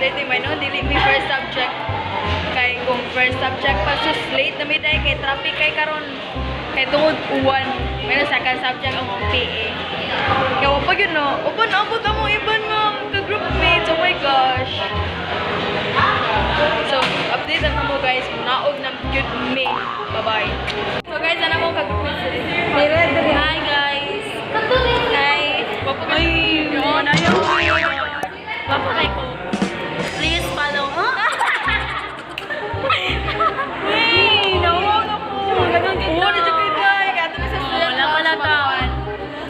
6:30 may no, dili mi first subject. Kay kung first subject pa, sus, late na mi dahil kay traffic kay karon. Kay tungod uwan. May no second subject ang among PE. Kaya wa pa gyud no. Uban abot among iban nga ka-group mates. Oh my gosh. So, update na mo, guys. Munaog na gyud mi. Bye-bye. So guys, ana mo ka-group mates. Hi guys. Hi. Ay, yun, ayaw. Gwapo kay ko. Please follow. Hey, nawaw na ko. Ganun kita. Oo, na jud kayo guys. Kaya ito na sa student Wala pala lounge ta.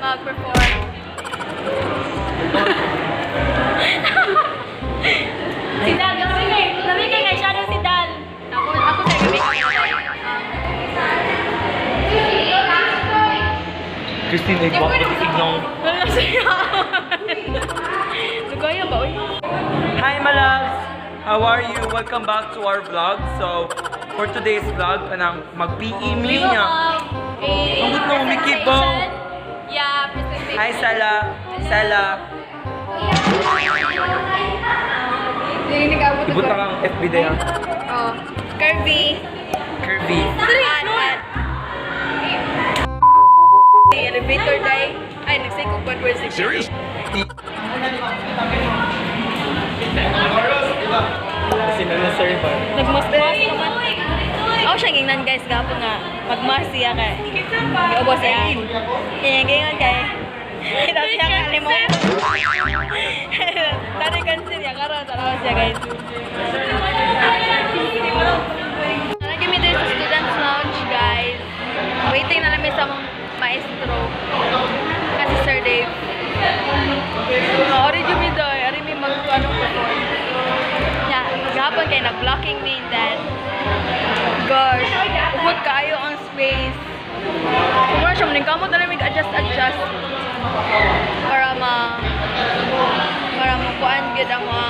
Mag-perform. Si Dal, gabi kay shadow si Dal. Ako sa gabi. Christine, ay guwapo tignan. Wala siya. Lugaya ba, uy? Hi, my loves! How are you? Welcome back to our vlog. So, for today's vlog, anang mag-PE mi niya. Ang good na umikip, oh. Yeah, presentation. Hi, Sala. Sala. Ibot na kang FB day, ha? Oh. Curvy. Curvy. Add, add. Elevator day. Ay, nagsay ko bad words. Serious? Sino na sir ba? Nagmas-mas naman. Ako siya gingnan guys, gapon nga. Magmas siya kay. Giubos siya. Kaya gingan kay. Kita siya kalimot. Tari kansin niya karon tanaw siya, guys. Nara kami dito sa students lounge, guys. Waiting na namin sa among maestro. Kasi Sir Dave. Oh, ari jud mi doy, ari mi mag ano perform. Ya, gahapon kay nag-blocking me and then gosh, ubot kaayo ang space. Kumura siya, maning kamot na lang adjust adjust para makuan gyud ang mga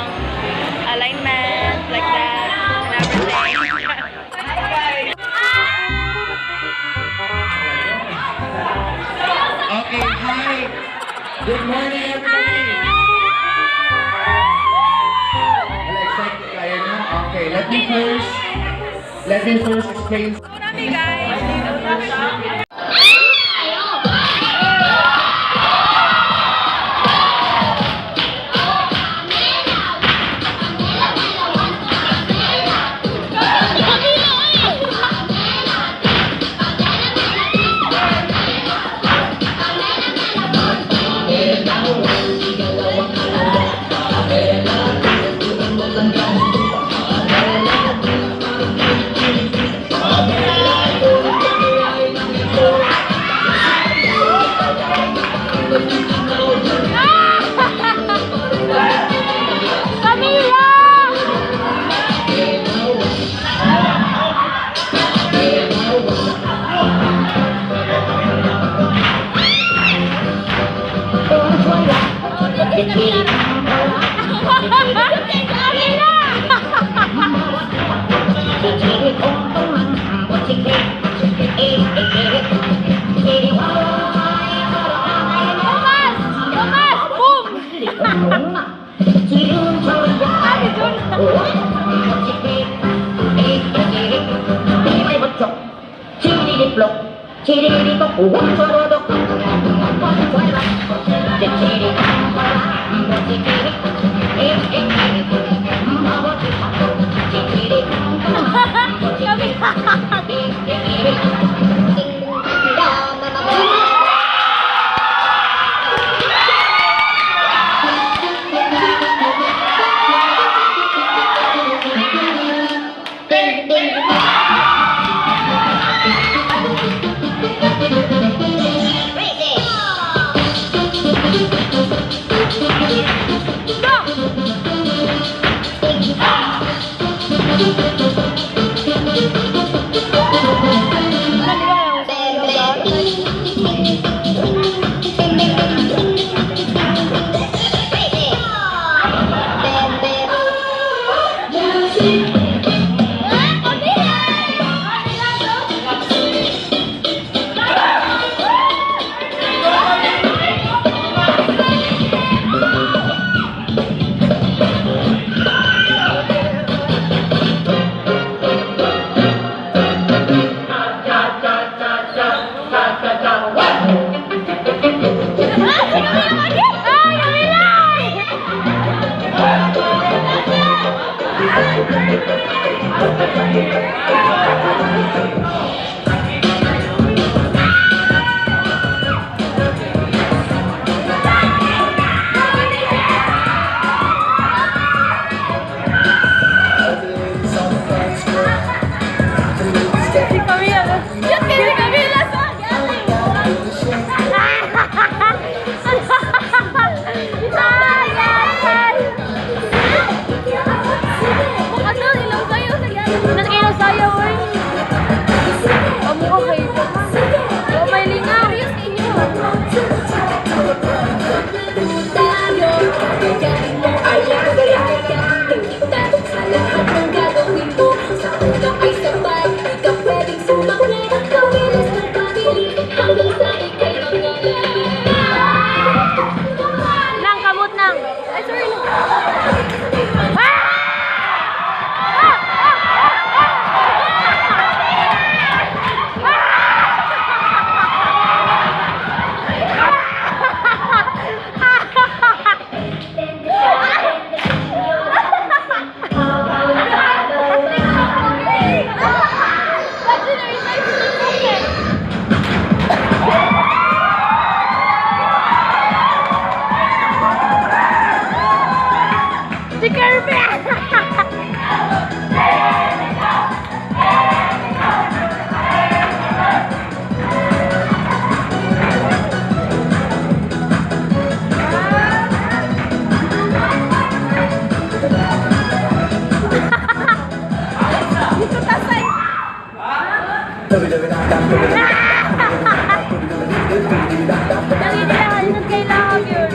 alignment like that and everything. Okay, hi. Good morning, everybody. Wala, excited kayo, no? Okay, let me first explain So nami, guys. Camila! Camila! Tomas! Tomas! Boom! Ah, si Jun. Go! Dali nila, ano kailangan yun?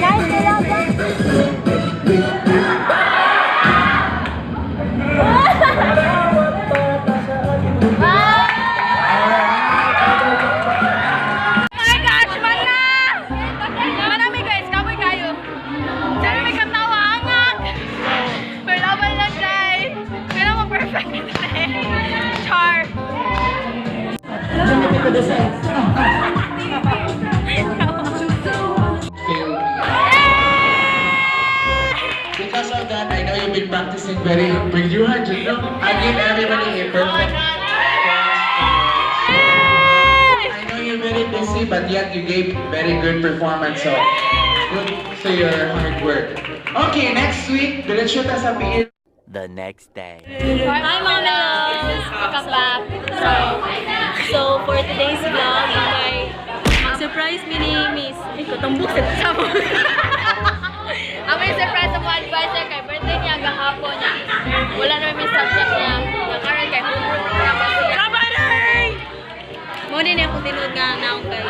Guys, kailangan. Oh my gosh, mana! Manami guys, kapoy kayo. Sana may katawa, angak! Pero laban lang guys. Pero mo perfect na Char. Failed me. Because of that, I know you've been practicing very very hard. You know, I give everybody a perfect. I know you're very busy, but yet you gave very good performance. So, good to your hard work. Okay, next week, diretso ta sa PE. The next day. Hi, mga loves! Welcome back. So, for today's vlog, ay mag-surprise mi ni Miss. Ay, katambok sa tamo. Ang may surprise sa mga advisor kay birthday niya gahapon niya. Wala naman may subject niya. Nakaroon kay homeroom program siya. Kabaray! Mo din ako tinuod nga naong guys.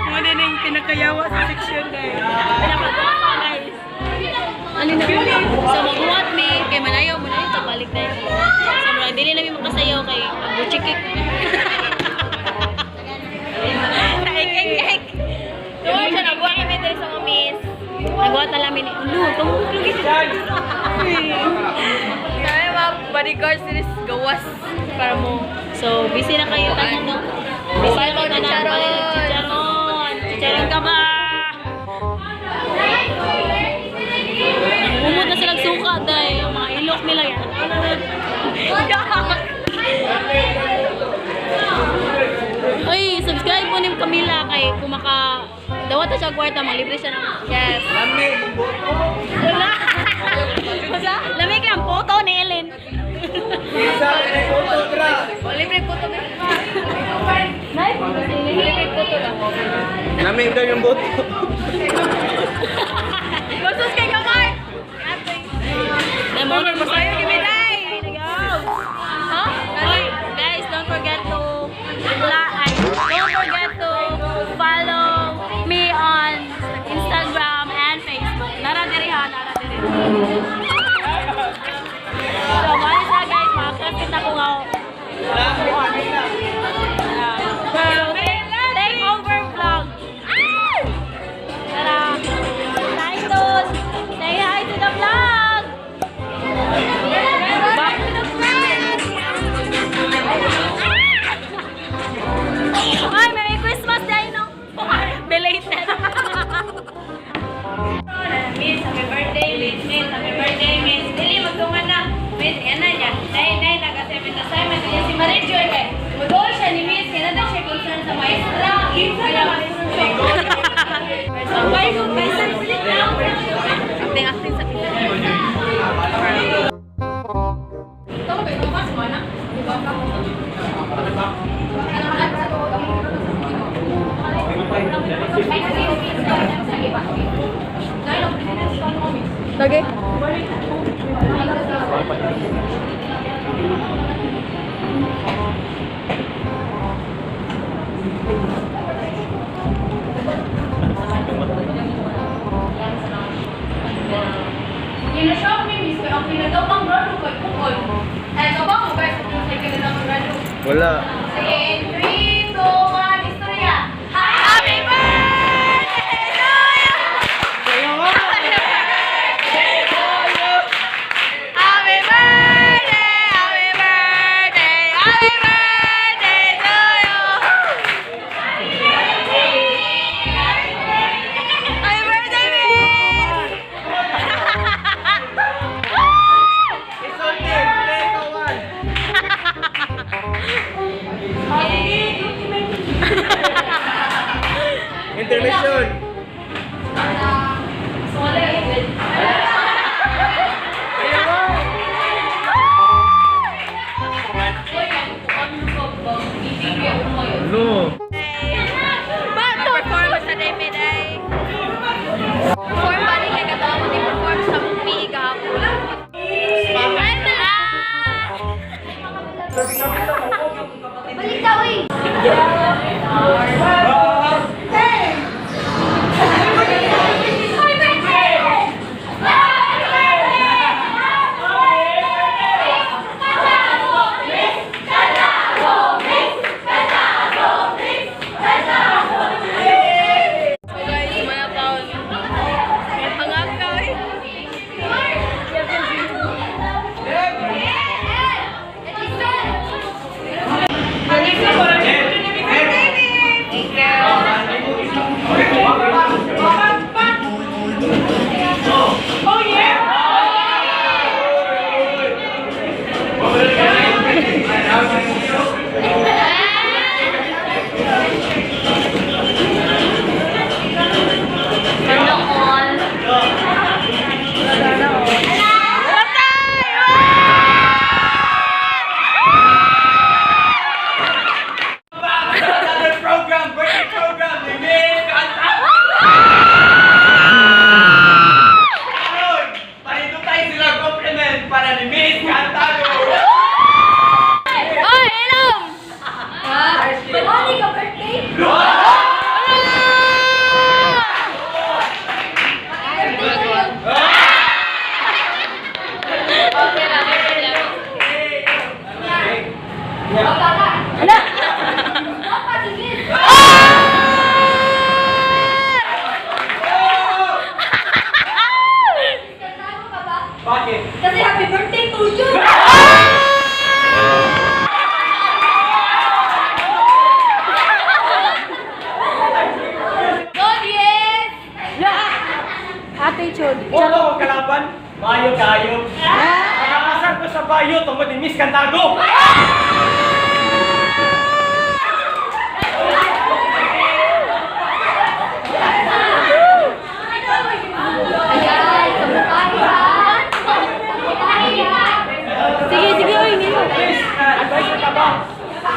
Mo din ang pinakayawa sa section guys. Pinakagwapa guys. Ano na? So magbuhat mi kay manayaw mo na yung tabalik na yun. So murag dili na mi makasayaw kay magbuchikik. Ek, ek, ek. Tuwa siya, nagbuha kami diri sa mga miss. Nagbuhat na lang mi ni Ulo, tumbok lagi siya. Kami mga bodyguards diri sa gawas para mo. So busy na kayo tanan no. Busy na kayo tanan. Chicharon. Chicharon. Chicharon ka ba? Umot na silang suka dahil ang mga ilok nila yan. Uy, subscribe mo ni Camila kay kung maka dawat na siya og kwarta, manglibre siya ng Yes. Wala. Lami kay ang photo ni Ellen. O, libre po to. Nay, photo si Ellen. Libre po to lang. Namin daw yung boto. Basos kay kamay! Lemon, Masayo give day! Huh? Oy, guys, don't forget to ay, don't forget to follow me on Instagram and Facebook. Nara diri ha, nara diri. So, bye sa guys, makakapit ako nga. So, take over vlog. Tara. Titus, say hi to the vlog. Ay, Merry Christmas, Dino! Belated. Miss, happy birthday, Miss, Miss, happy birthday, Miss. Dili, magtungan na. Miss, yan na niya. Nay, nay, nag-assignment, assignment. Kanya si Marie Joy kay. Mag-goal siya ni Miss. Kaya na daw siya concern sa maestra. Kaya Acting, acting sa pila. Lagi. Ginashock ni Miss kay ang pinagapang grado kay Pukol. Eh, kapag mo guys, kung sa kinagapang grado. Wala. Sige, in 3, 2, 1, istorya! Happy birthday to you! Happy birthday! Happy birthday! Happy birthday to you! Happy birthday, Miss! It's okay. Take a one. No. Perform sa David ay. Perform ba ni kay katawa mo di perform sa mong PE gahapon. Ay, na! Balik ka, uy! So guys, mga taon. Hangag ka eh. Back to another program, birthday program ni Miss Kanta! Karon, palindot tayo sila compliment para ni Miss Cantado! Oy, ilong! Mali ka birthday? Birthday ko yun. Okay lang, okay lang. Hala! Dapat, sige. Kasama ka ba? Bakit? Kasi happy birthday to you! God, yes! Attitude. Wala akong kalaban, bayo kayo. Nakakasar ko sa bayo tungod ni Miss Cantago. Ayan, samutahi ha! Samutahi ha! Sige, sige, oy, nino. Miss, advice na ka ba?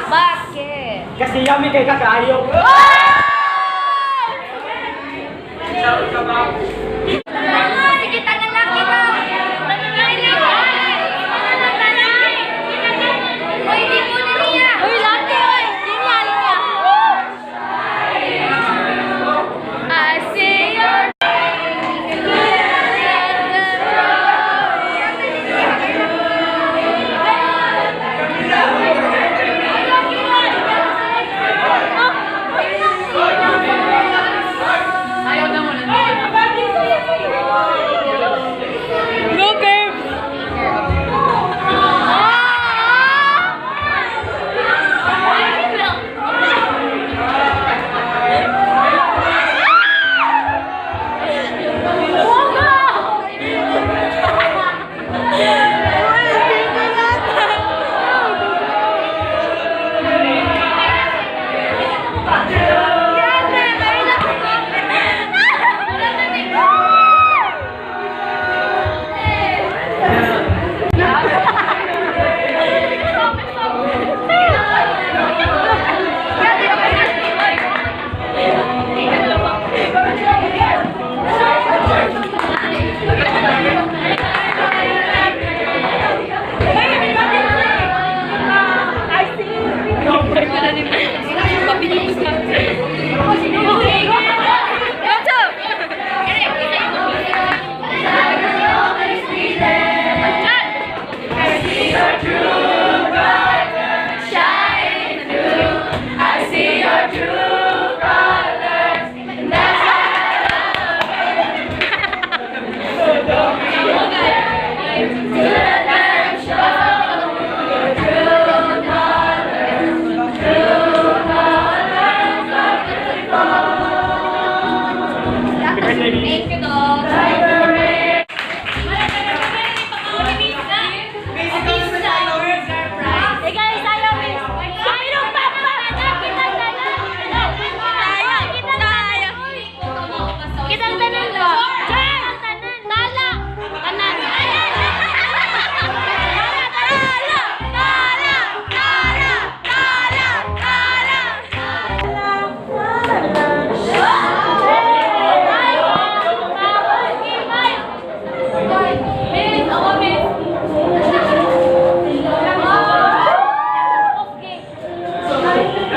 Bakit? Kasi yummy kay kakayo. Shout ka ba? Sige, tanan lang kita! Hoy, di mo na niya! Uy, laki, oy. Linya, linya. I see your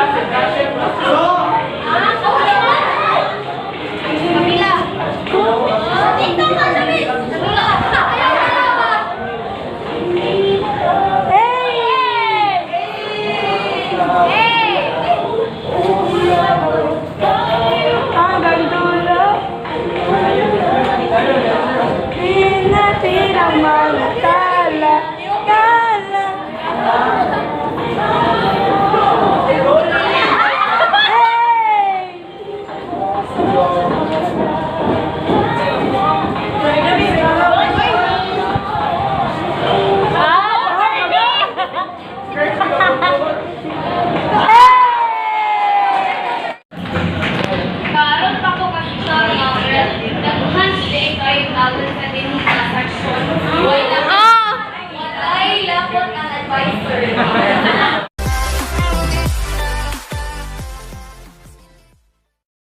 So,